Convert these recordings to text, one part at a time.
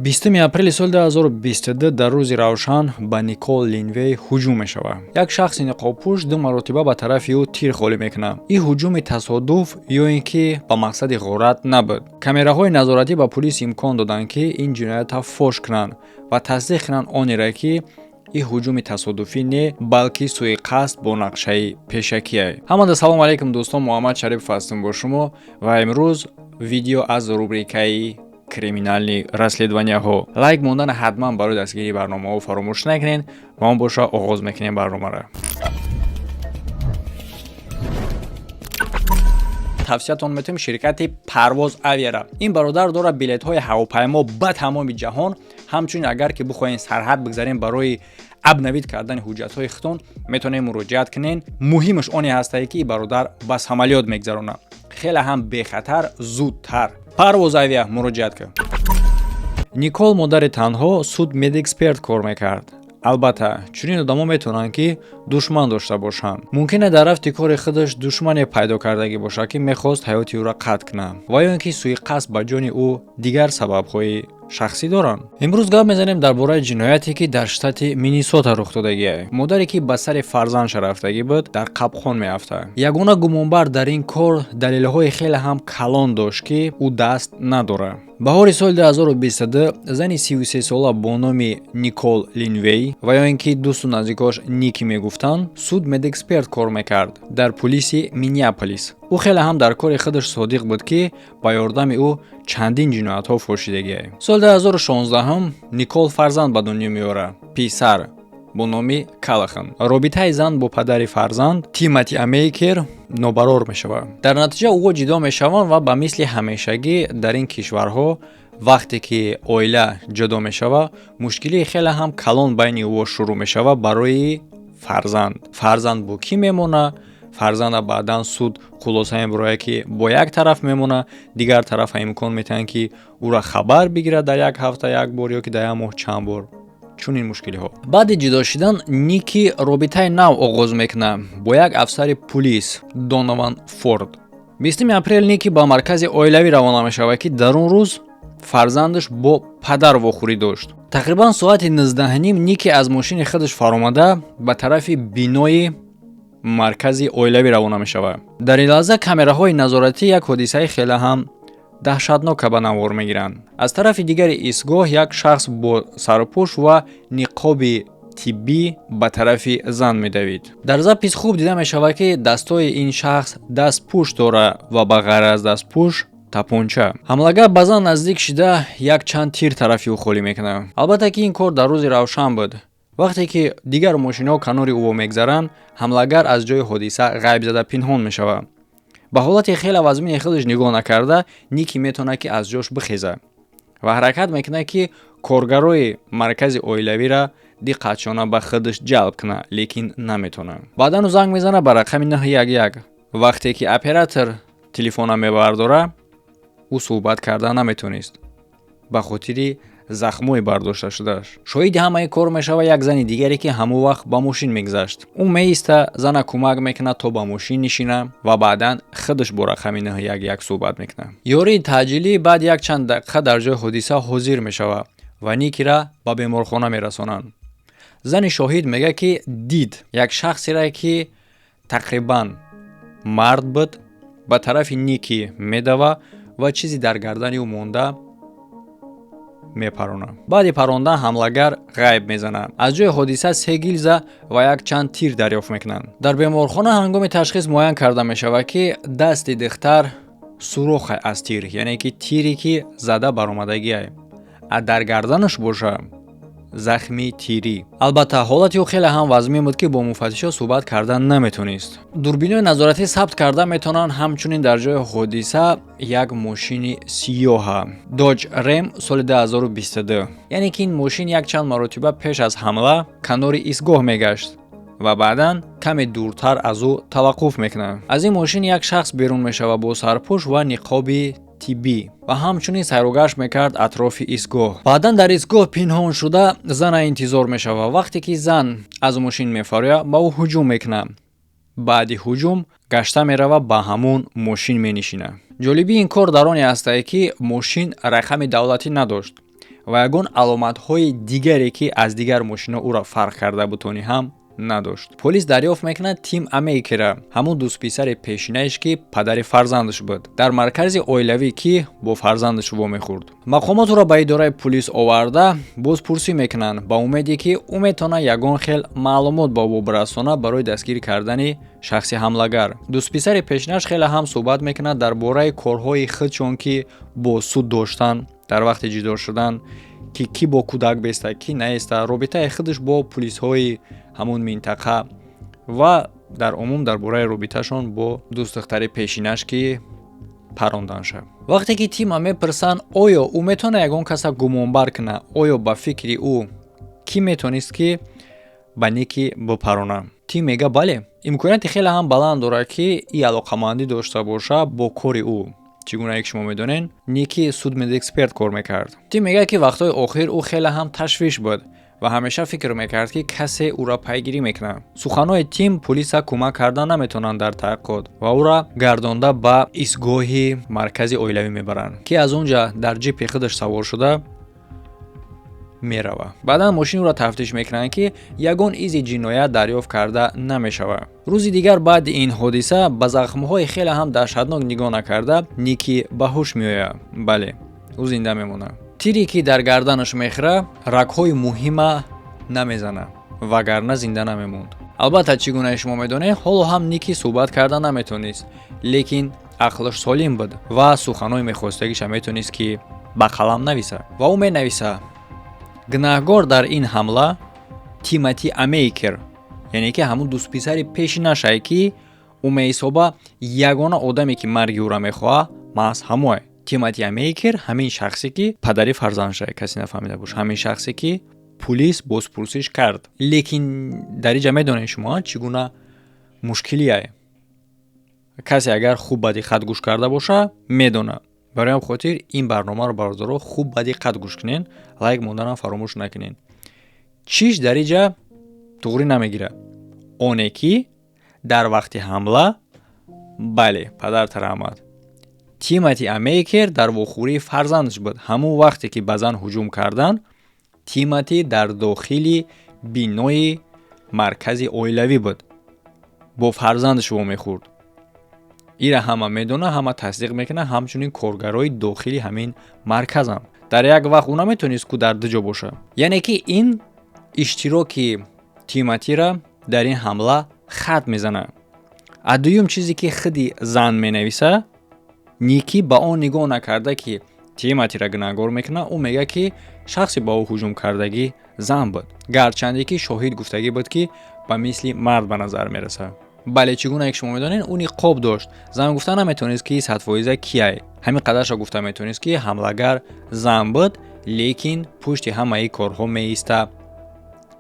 20 апрели соли 2022 дар рӯзи равшан ба Никол Линвей ҳуҷум мешавад. Як шахси ниқобпӯш ду маротиба ба тарафи ӯ тир холӣ мекунад. Ин ҳуҷуми тасодуф ё ин ки ба мақсади ғорат набуд. Камераҳои назоратӣ ба пулис имкон доданд, ки ин ҷиноятро фош кунанд ва тасдиқ кунанд онеро, ки ин ҳуҷуми тасодуфӣ не, балки сӯиқасд бо нақшаи пешакие. Ҳамада салому алайкум, дӯстон, Муҳаммад Шарипов ҳастам бо шумо ва имрӯз видео аз рубрикаи криминальный расследованияҳо. Лайк мондан ҳатман барои дастгирии барномаҳо фаромӯш накунед ва он боша, оғоз мекунем барномаро. Тавсиятон метавонем ширкати Парвоз Авиара. Ин бародар дорад билетҳои ҳавопаймо ба тамоми ҷаҳон. Ҳамчунин, агар ки бихоҳем сарҳад бигзарем барои обновить кардани ҳуҷҷатҳои худтон, метавонем муроҷиат кунед. Муҳимаш оне ҳастае, ки бародар ба самолёт мегзаронад, хеле ҳам бехатар, зудтар. Парвоз Авиа муроҷиат кун. Никол, модари танҳо, судмедэксперт кор мекард. Албатта, чунин одамо метавонанд, ки душман дошта бошанд. Мумкине дар рафти кори худаш душмане пайдо кардагӣ бошад, ки мехост ҳаёти ӯро қатъ кунад ва ё ин ки сӯиқасд ба ҷони ӯ дигар сабабҳои шахсӣ доранд. Имрӯз гап мезанем дар бораи ҷинояте, ки дар штати Миннесота рух додагиа. Модаре, ки ба сари фарзандша рафтагӣ буд, дар қапқон меафтад. Ягона гумонбар дар ин кор далелҳои хеле ҳам калон дошт, ки ӯ даст надорад. Баҳори соли 2022 зани 33сола бо номи Никол Линвей ва ё ин ки дӯсту наздикош Ники мегуфтанд, судмедэксперт кор мекард дар пулиси Миннеаполис. Ӯ хеле ҳам дар кори худаш содиқ буд, ки ба ёрдами ӯ чандин ҷиноятҳо фошидагиа. Соли 2016 Никол фарзанд ба дунё меорад, писар бо номи Калахан. Робитаи зан бо падари фарзанд, Тимати Амейкер, нобарор мешавад. Дар натиҷа ӯ ҷудо мешаванд ва ба мисли ҳамешагӣ дар ин кишварҳо, вақте ки оила ҷудо мешавад, мушкилии хеле ҳам калон байни ӯ шурӯъ мешавад барои фарзанд. Фарзанд бо кӣ мемонад? Фарзанда баъдан суд хулоса мебарояд, ки бо як тараф мемонад, дигар тарафа имкон метиҳанд, ки ӯра хабар бигирад дар як ҳафта як бор ё ки дар як моҳ чанд бор. Чунин мушкилиҳо. Баъди ҷудо шудан Ники робитаи нав оғоз мекунад бо як афсари пулис, Донован Форд. 20 апрел Ники ба маркази оилавӣ равона мешавад, ки дар он рӯз фарзандаш бо падар вохӯрӣ дошт. Тақрибан соати 19:30 Ники аз мошини худаш фаромада, ба тарафи бинои маркази оилавӣ равона мешавад. Дар ин лаҳза камераҳои назоратӣ як ҳодисаи хеле ҳам даҳшатнока ба навор мегиранд. Аз тарафи дигари истгоҳ як шахс бо сарпӯш ва ниқоби тиббӣ ба тарафи зан медавид. Дар запись хуб дида мешавад, ки дастои ин шахс дастпӯш дорад ва ба ғайр аз дастпӯш тапонча. Ҳамлагар ба зан наздик шида, як чанд тир тарафи ӯ холӣ мекунад. Албатта, ки ин кор дар рӯзи равшан буд. Вақте ки дигар мошинҳо канори ӯ мегзаранд, ҳамлагар аз ҷои ҳодиса ғайб зада пинҳон мешавад. Ба ҳолати хеле вазмини худаш нигоҳ накарда, Ники метавонад, ки аз ҷош бихезад ва ҳаракат мекунад, ки коргарои маркази оилавиро диққатшона ба худаш ҷалб кунад, лекин наметавонад. Баъдан ӯ занг мезанад ба рақами 911. Вақте ки оператор телефона мебардорад, ӯ суҳбат карда наметавонист ба хотири захмҳои бардошта шудааш. Шоҳиди ҳамаи кор мешавад як зани дигаре, ки ҳамон вақт ба мошин мегузашт. Ӯ меиста, зана кӯмак мекунад, то ба мошин нишина ва баъдан худаш бо рақами 911 суҳбат мекунад. Ёрии таъҷилӣ баъд якчанд дақиқа дар ҷои ҳодиса ҳозир мешавад ва Никира ба беморхона мерасонанд. Зани шоҳид мегӯяд, ки дид як шахсере, ки тақрибан мард буд, ба тарафи Ники медава ва чизе дар гардани ӯ монда мепаронад. Баъди парондан ҳамлагар ғайб мезанад. Аз ҷои ҳодиса се гилза ва якчанд тир дарёфт мекунанд. Дар беморхона ҳангоми ташхис муайян карда мешавад, ки дасти духтар сурохе аз тир, яъне ки тире, ки зада баромадагиае, а дар гарданаш боша захми тирӣ. Албатта, ҳолати ӯ хеле ҳам вазмин буд, ки бо муфаттишо суҳбат кардан наметонист. Дурбинои назоратӣ сабт карда метавонанд ҳамчунин дар ҷои ҳодиса як мошини сиёҳа, Dodge Ram соли 2022, яъне ки ин мошин якчанд маротиба пеш аз ҳамла канори истгоҳ мегашт ва баъдан каме дуртар аз ӯ таваққуф мекунад. Аз ин мошин як шахс берун мешавад бо сарпӯш ва ниқоби тиббӣ ва ҳамчунин сайругашт мекард атрофи истгоҳ. Баъдан дар истгоҳ пинҳон шуда, зана интизор мешавад. Вақте ки зан аз мошин мефарояд, ба ӯ ҳуҷум мекунад. Баъди ҳуҷум гашта меравад, ба ҳамон мошин менишинад. Ҷолибии ин кор дар оне ҳастае, ки мошин рақами давлатӣ надошт. Ва ягон аломатҳои дигаре, ки аз дигар мошино ӯро фарқ карда бутонӣ, ҳам надошт. Полис дарёфт мекунад Тим Амейкера, ҳамун дӯстписари пешинааш, ки падари фарзандаш буд, дар маркази оилавӣ, ки бо фарзандаш вомехӯрд. Мақомот ӯро ба идораи пулис оварда, бозпурсӣ мекунанд ба умеде, ки ӯ метавонад ягон хел маълумот ба ӯ бирасонад барои дастгир кардани шахси ҳамлагар. Дӯстписари пешинаш хеле ҳам суҳбат мекунад дар бораи корҳои худшон, ки бо суд доштан дар вақти ҷудо шудан, ки кӣ бо кӯдак беста, кӣ наеста, робитаи худаш бо пулисҳои ҳамун минтақа ва дар умум дар бораи робиташон бо дӯстдухтари пешинаш, ки паронданша. Вақте ки Тима мепурсанд, оё ӯ метавонад ягон каса гумонбар кунад, оё ба фикри ӯ кӣ метавонист, ки ба Ники бипарона, Тим мега: бале, имконияти хеле ҳам баланд дорад, ки и алоқамандӣ дошта боша бо кори ӯ. Чӣ гунае ки шумо медонед, Ники судмедэксперт кор мекард. Тим мегӯяд, ки вақтҳои охир ӯ хеле ҳам ташвиш буд ва ҳамеша фикр мекард, ки касе ӯро пайгирӣ мекунад. Суханҳои Тим пулиса кӯмак карда наметавонанд дар таҳқиқот ва ӯро гардонда ба истгоҳи маркази оилавӣ мебаранд, ки аз он ҷа дар ҷипи худаш савор шуда меравад. Баъдан мошин ӯро тафтиш мекунанд, ки ягон изи ҷиноят дарёфт карда намешавад. Рӯзи дигар баъди ин ҳодиса, ба захмҳои хеле ҳам даҳшатнок нигоҳ накарда, Ники ба ҳуш меояд. Бале, ӯ зинда мемонад. Тире, ки дар гарданаш мехӯра, рагҳои муҳима намезанад, вагарна зинда намемонд. Албатта, чӣ гуна шумо медонед, ҳоло ҳам Ники суҳбат карда наметавонист, лекин ақлаш солим буд ва суханҳои мехостагиша метавонист, ки ба қалам нависа. Ва ӯ менависа: гунаҳгор дар ин ҳамла Тимати Амейкер, яъне ки ҳамун дӯстписари пешинашае, ки ӯ меҳисоба ягона одаме, ки марги ӯро мехоҳад, маҳз ҳамое. Тимати Амейкер ҳамин шахсе, ки падари фарзандшае, касе нафаҳмида бош, ҳамин шахсе, ки пулис бозпурсиш кард. Лекин дар инҷа медонед шумо, чӣ гуна мушкилие. Касе агар хуб ба диққат гӯш карда боша, медонад. Барои ҳам хотир ин барномаро, бародаро, хуб ба диққат гӯш кунед, лайк монданам фаромӯш накунед. Чиш дар инҷа туғрӣ намегирад? Оне ки дар вақти ҳамла, бале, падарта раҳмат, Тимати Амейкер дар вохӯрии фарзандаш буд. Ҳамон вақте ки ба зан ҳуҷум карданд, Тимати дар дохили бинои маркази оилавӣ буд, бо фарзандаш вомехӯрд. Ира ҳама медонад, ҳама тасдиқ мекунад, ҳамчунин коргарои дохили ҳамин марказам. Дар як вақт ӯ наметавонист ку дар ду ҷо бошад. Яъне ки ин иштироки Тиматира дар ин ҳамла хат мезанад. А дуюм чизе, ки худи зан менависа, Ники ба он нигоҳ накарда, ки Тиматира гунаҳгор мекунад, ӯ мегӯяд, ки шахсе ба ӯ ҳуҷум кардагӣ зан буд, гарчанде ки шоҳид гуфтагӣ буд, ки ба мисли мард ба назар мерасад. Бале, чӣ гуна ки шумо медонед, ӯ ниқоб дошт, зан гуфта наметавонист, ки 100% кияй. Ҳамин қадарша гуфта метавонист, ки ҳамлагар зан буд, лекин пушти ҳамаи корҳо меиста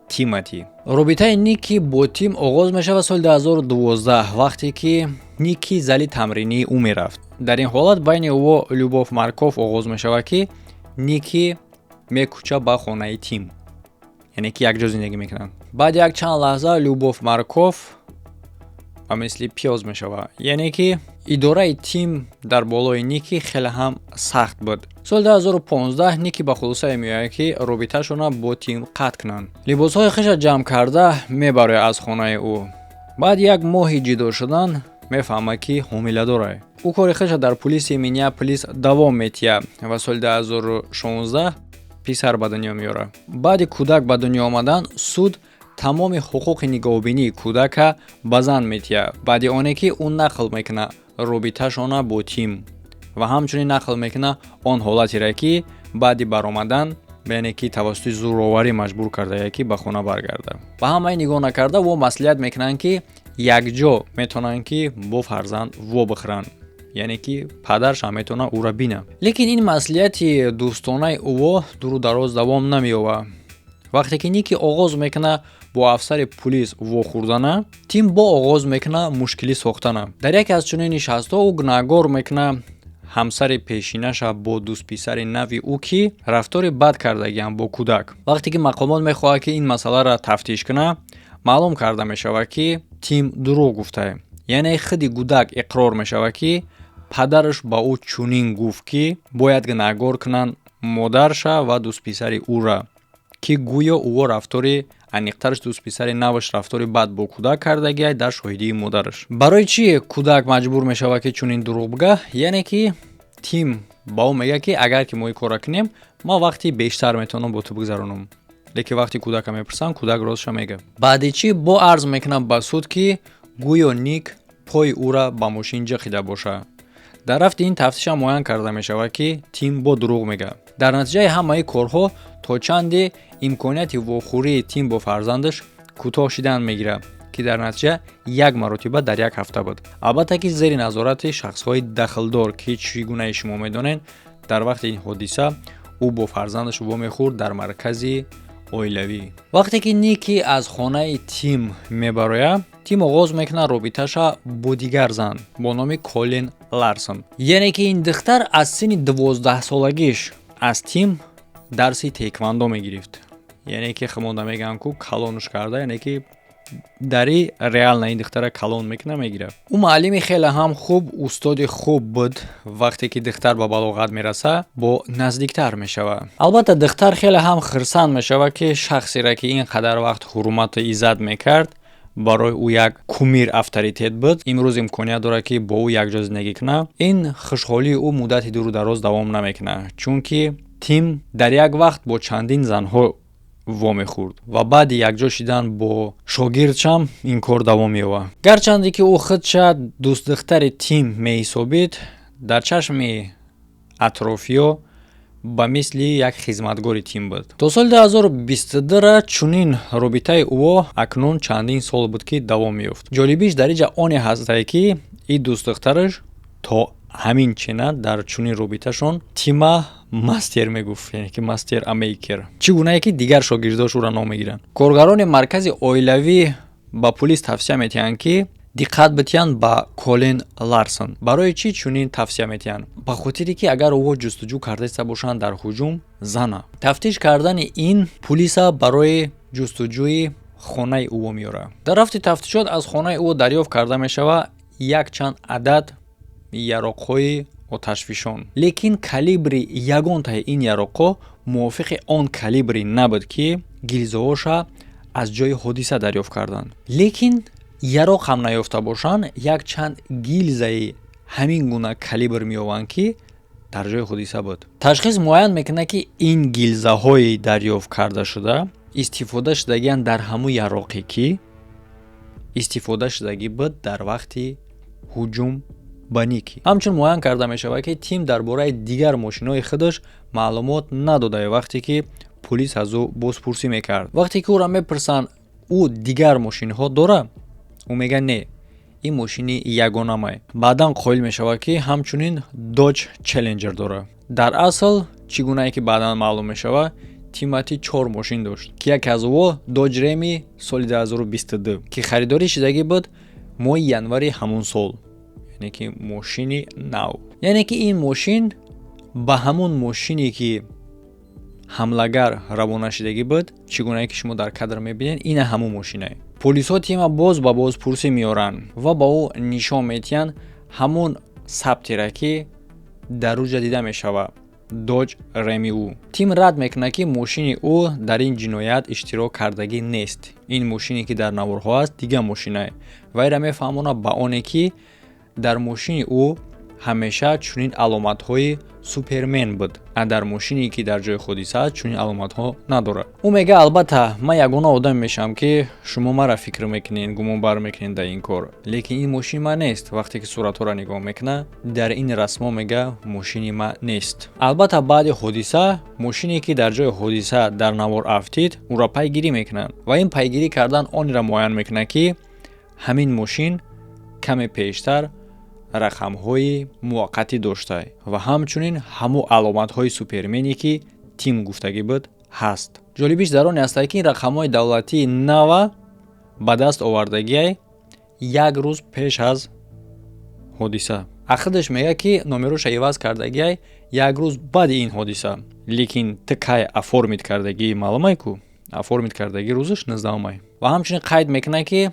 Тимати. Робитаи Ники бо Тим оғоз мешавад соли 2012, вақте ки Ники зали тамринии ӯ мерафт. Дар ин ҳолат байни ӯ любовь морковь оғоз мешавад, ки Ники мекӯча ба хонаи Тим, яъне ки якҷо зиндагӣ мекунанд. Баъд як чанд лаҳза любовь морковь ба мисли пиёз мешавад, яъне ки идораи Тим дар болои Ники хеле ҳам сахт буд. Соли 2015 Ники ба хулосае меояд, ки робиташонро бо Тим қатъ кунанд. Либосҳои хеша ҷамъ карда мебарояд аз хонаи ӯ. Баъд як моҳи ҷудо шудан мефаҳмад, ки ҳомиладорад. Ӯ кори хеша дар пулиси Миннеаполис давом метиҳад ва соли 2016 писар ба дунё меорад. Баъди кӯдак ба дунё омадан, суд тамоми ҳуқуқи нигоҳубинии кӯдака ба зан метиҳад, баъди оне ки ӯ нақл мекунад робиташона бо Тим ва ҳамчунин нақл мекунад он ҳолатеро, ки баъди баромадан, яъне ки тавассути зӯроварӣ маҷбур кардая, ки ба хона баргардад. Ба ҳамаи нигоҳ накарда, во маслиҳат мекунанд, ки якҷо метавонанд, ки бо фарзанд вобихӯранд, яъне ки падаршам метавонад ӯро бинад. Лекин ин маслиҳати дӯстонаи ӯво дуру дароз давом намеёбад. Вақте ки Ники оғоз мекунад бо афсари пулис вохӯрдана, Тим бо оғоз мекунад мушкилӣ сохтана. Дар яке аз чунин нишастҳо ӯ гунаҳгор мекунад ҳамсари пешинаша бо дӯстписари нави ӯ, ки рафтори бад кардагианд бо кӯдак. Вақте ки мақомот мехоҳад, ки ин масъаларо тафтиш кунад, маълум карда мешавад, ки Тим дурӯғ гуфтае, яъне худи кӯдак иқрор мешавад, ки падараш ба ӯ чунин гуфт, ки бояд гунаҳгор кунанд. Модарша ва дӯстписари ӯра, ки гӯё ӯо рафтори, аниқтараш дӯстписари наваш, рафтори бад бо кӯдак кардагиай дар шоҳидии модараш. Барои чӣ кӯдак маҷбур мешавад, ки чунин дурӯғ бига? Яъне ки Тим ба ӯ мегӯяд, ки агар ки мо ин корра кунем, ман вақти бештар метавонам бо ту бигзаронам. Лекин вақти кӯдака мепурсам, кӯдак ростша мегӯяд. Баъди чӣ бо арз мекунам ба суд, ки гӯё Ник пои ӯра ба мошин ҷиқида бошад. Дар рафти ин тафтишам муайян карда мешавад, ки Тим бо дурӯғ мегӯяд. Дар натиҷаи ҳамаи корҳо то чанде имконияти вохӯрии Тим бо фарзандаш кӯтоҳ шидан мегирад, ки дар натиҷа як маротиба дар як ҳафта буд, албатта ки зери назорати шахсҳои дахлдор, ки чӣ гунаи шумо медонед, дар вақти ин ҳодиса ӯ бо фарзандаш вомехӯрд дар маркази оилавӣ. Вақте ки Ники аз хонаи Тим мебарояд, Тим оғоз мекунад робиташа бо дигар зан бо номи Колин Ларсон. Яъне ки ин духтар аз синни 12-солагиш аз Тим дарси теквандо мегирифт. Яъне ки химонда мегӯянд ку, калонш карда, яъне ки дари реально ин духтара калон мекуна, мегирад. Ӯ муаллими хеле ҳам хуб, устоди хуб буд. Вақте ки духтар ба балоғат мераса, бо наздиктар мешавад. Албатта, духтар хеле ҳам хирсанд мешавад, ки шахсеро, ки ин қадар вақт ҳурмату иззат мекард, барои ӯ як кумир, авторитет буд, имрӯз имконият дорад, ки бо ӯ якҷо зиндагӣ кунад. Ин хушҳолии ӯ муддати дуру дароз давом намекунад, чунки Тим дар як вақт бо чандин занҳо вомехӯрд ва баъди якҷо шидан бо шогирдшам ин кор давом меёбад. Гарчанде ки ӯ худша дӯстдухтари Тим меҳисобид, дар чашми атрофиё ба мисли як хизматгори Тим буд. То соли 2022 чунин робитаи ӯо акнун чандин сол буд, ки давом меёфт. Ҷолибиш дар инҷа оне ҳастае, ки ин дӯстдухтараш то ҳамин чена дар чунин робиташон Тима мастер мегуфт, яъне ки мастер Амейкер, чӣ гунае ки дигар шогирдош ӯро ном мегиранд. Коргарони маркази оилавӣ ба пулис тавсия метиҳанд, ки диққат битиҳанд ба Колин Ларсон. Барои чӣ чунин тавсия метиҳанд? Ба хотире ки агар ӯҳо ҷустуҷӯ кардаиста бошанд дар ҳуҷум зана. Тафтиш кардани ин пулиса барои ҷустуҷӯи хонаи ӯ меорад. Дар рафти тафтишот аз хонаи ӯ дарёфт карда мешавад якчанд адад яроқҳои оташфишон, лекин калибри ягонтаи ин яроқҳо мувофиқи он калибре набуд, ки гилзаҳоша аз ҷои ҳодиса дарёфт карданд. Лекин яроқ ҳам наёфта бошанд, якчанд гилзаи ҳамин гуна калибр меёбанд, ки дар ҷои ҳодиса буд. Ташхис муайян мекунад, ки ин гилзаҳои дарёфт кардашуда истифода шудагианд дар ҳамун яроқе, ки истифода шудагӣ буд дар вақти ҳуҷум ба Ники. Ҳамчун муайян карда мешавад, ки Тим дар бораи дигар мошинҳои худаш маълумот надодае. Вақте ки пулис аз ӯ бозпурсӣ мекард, вақте ки ӯро мепурсанд, ӯ дигар мошинҳо дорад, ӯ мегӯяд: «Не, ин мошини ягонамай». Баъдан қоил мешавад, ки ҳамчунин Dodge Challenger дорад. Дар асл, чӣ гунае ки баъдан маълум мешавад, Тимати чор мошин дошт, ки яке аз ӯ Dodge Ram соли 2022, ки харидорӣ шудагӣ буд моҳи январи ҳамон сол, яъне ки мошини нав. Яъне ки ин мошин ба ҳамон мошине, ки ҳамлагар равона шудагӣ буд, чӣ гунае ки шумо дар кадр мебинед, ина ҳамон мошинае. Полисҳо Тима боз ба бозпурсӣ меоранд ва ба ӯ нишон медиҳанд ҳамон сабтера, ки дар уҷа дида мешавад Dodge Ram и ӯ. Тим рад мекунад, ки мошини ӯ дар ин ҷиноят иштирок кардагӣ нест, ин мошине, ки дар наворҳо аст, дигар мошинае. Вайра мефаҳмонад ба оне, ки дар мошини ӯ ҳамеша чунин аломатҳои Супермен буд, а дар мошине, ки дар ҷои ҳодиса аст, чунин аломатҳо надорад. Ӯ мегӯяд: «Албатта, ман ягона одаме мешавам, ки шумо мара фикр мекунед, гумонбар мекунед дар ин кор, лекин ин мошини ман нест». Вақте ки суратҳоро нигоҳ мекунад, дар ин расмо мега: «Мошини ман нест». Албатта, баъди ҳодиса мошине, ки дар ҷои ҳодиса дар навор афтид, ӯро пайгирӣ мекунанд ва ин пайгирӣ кардан онеро муайян мекунад, ки ҳамин мошин каме пештар рақамҳои муваққатӣ дошта ва ҳамчунин ҳамун аломатҳои Супермене, ки Тим гуфтагӣ буд, ҳаст. Ҷолибиш дар оне астае, ки ин рақамҳои давлатии нава ба даст овардагиай як рӯз пеш аз ҳодиса. Ахидаш мегӯяд, ки номероша иваз кардагиай як рӯз баъди ин ҳодиса, лекин ту кай оформить кардагӣ, маълумай ку, оформить кардагӣ рӯзаш 19 май. Ва ҳамчунин қайд мекунад, ки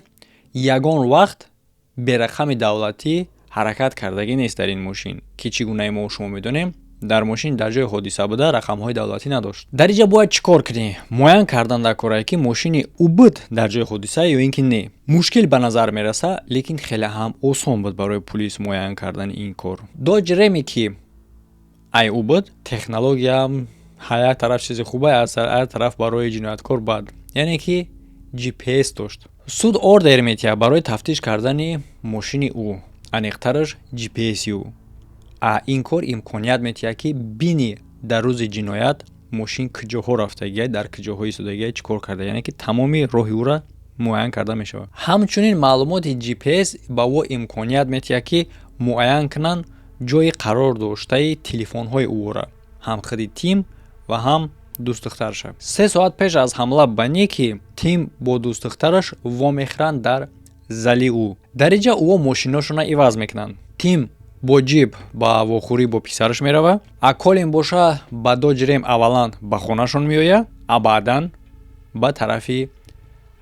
ягон вақт берақами давлатӣ ҳаракат кардагӣ нест дар ин мошин, ки чӣ гунаи мо шумо медонем. Дар мошин дар ҷои ҳодиса буда, рақамҳои давлатӣ надошт. Дар инҷа бояд чӣ кор кунӣ? Муайян кардан дар корае, ки мошини ӯ буд дар ҷои ҳодиса ё ин ки не. Мушкил ба назар мераса, лекин хеле ҳам осон буд барои пулис муайян кардани ин кор. Dodge Ram е ки ай ӯ буд, технология як тараф чизи хуба, аз як тараф барои ҷинояткор бад, яъне ки GPS дошт. Суд ордер метиҳад барои тафтиш кардани мошини ӯ, аниқтараш GPS-и ӯ. А ин кор имконият метиҳад, ки бини, дар рӯзи ҷиноят мошин куҷоҳо рафтагия, дар куҷоҳо истодагия, чӣ кор карда, яъне ки тамоми роҳи ӯра муайян карда мешавад. Ҳамчунин маълумоти GPS ба ӯ имконият метиҳад, ки муайян кунанд ҷойи қарор доштаи телефонҳои ӯра, ҳам худи Тим ва ҳам дӯстдухтараша. 3 соат пеш аз ҳамла ба Ники Тим бо дӯстдухтараш вомехӯранд дар зали ӯ. Дар инҷа ӯ мошиношонро иваз мекунанд. Тим бо ҷип ба вохӯрӣ бо писараш мерава, а Колин боша ба Dodge Ram аввалан ба хонашон меояд, а баъдан ба тарафи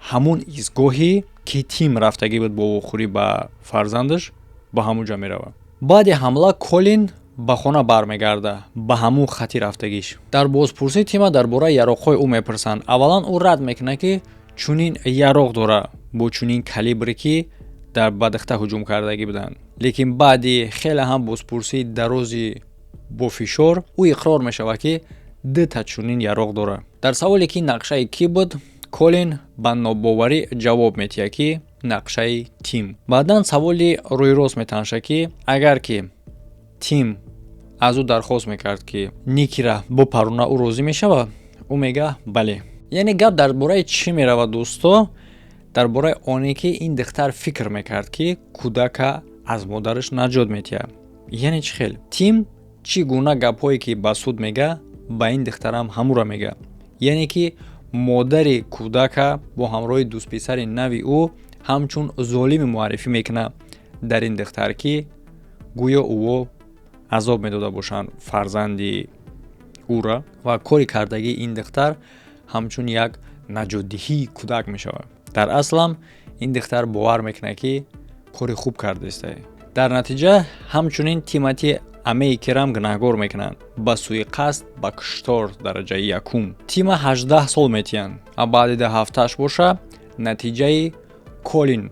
ҳамун истгоҳе, ки Тим рафтагӣ буд бо вохӯрӣ ба фарзандаш, ба ҳамун ҷо меравад. Баъди ҳамла Колин ба хона бармегарда, ба ҳамун хати рафтагиш. Дар бозпурсӣ Тима дар бораи яроқҳои ӯ мепурсанд. Аввалан ӯ рад мекунад, ки чунин яроқ дора бо чунин калибре, ки дар ба духта ҳуҷум кардагӣ буданд. Лекин баъди хеле ҳам бозпурсии дарози бофишор ӯ иқрор мешавад, ки дута чунин яроқ дорад. Дар саволе, ки нақшаи кӣ буд, Колин ба нобоварӣ ҷавоб медиҳад, ки нақшаи Тим. Баъдан саволи рӯйрост метаншад, ки агар ки Тим аз ӯ дархост мекард, ки Никира бопаруна, ӯ розӣ мешавад? Ӯ мега: «Бале». Яъне гап дар бораи чӣ меравад, дӯсто? Дар бораи оне, ки ин духтар фикр мекард, ки кӯдака аз модараш наҷот медиҳад. Яъне чӣ хел Тим чӣ гуна гапҳое, ки ба суд мега, ба ин духтарам ҳамура мега, яъне ки модари кӯдака бо ҳамроҳи дӯстписари нави ӯ ҳамчун золиме муаррифӣ мекунад дар ин духтар, ки гӯё ӯо азоб медода бошанд фарзанди ӯра, ва кори кардагии ин духтар ҳамчун як наҷотдиҳии кӯдак мешавад. Дар аслам ин духтар бовар мекунад, ки кори хуб кардааст. Дар натиҷа ҳамчунин Тимати Амейкерам гунаҳгор мекунанд ба суиқасд ба куштор дараҷаи якум. Тима 18 сол метиҳанд, а баъди 2 ҳафтааш боша натиҷаи Колин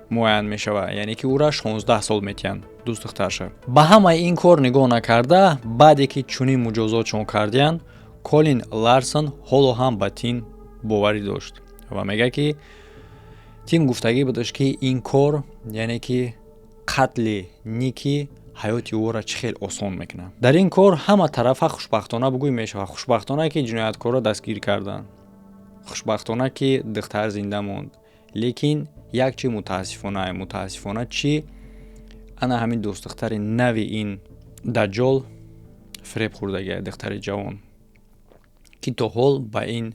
муайян мешавад, яъне ки ӯра 16 сол метиҳанд, дӯстдухтарша. Ба ҳамаи ин кор нигоҳ накарда, баъде ки чунин муҷозотшон кардиянд, Колин Ларсон ҳоло ҳам ба Тим боварӣ дошт ва мегӯяд, ки Тим гуфтагӣ будаш, ки ин кор, яъне ки қатли Ники, ҳаёти ӯро чӣ хел осон мекунад. Дар ин кор ҳама тарафа хушбахтона бугӯй мешавад. Хушбахтона, ки ҷинояткорро дастгир карданд, хушбахтона, ки духтар зинда монд, лекин як чи мутаассифона. Мутаассифона чӣ? Ана ҳамин дӯстдухтари нави ин даҷҷол фиреб хӯрдагия, духтари ҷавон, ки то ҳол ба ин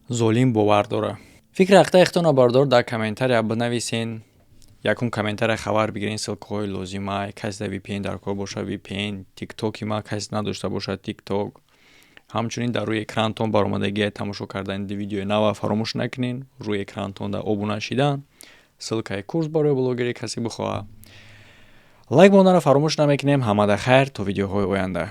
золим бовар дорад. Фикри ақидаи худтонро, бардор, дар комментария бинависен. Якум комментария хабар бигирен. Ссылка ҳои лозима: касе VPN дар кор бошад, VPN, Тиктоки ма касе надошта бошад, Тикток. Ҳамчунин дар рӯи экрантон баромадагия тамошо кардани видеои нава фаромӯш накунен. Рӯи экрантон дар обуна шидан, ссылка и курс барои блогерӣ, касе бихоҳад. Лайк монданро фаромӯш намекунем. Ҳамада хайр, то видеоҳои оянда.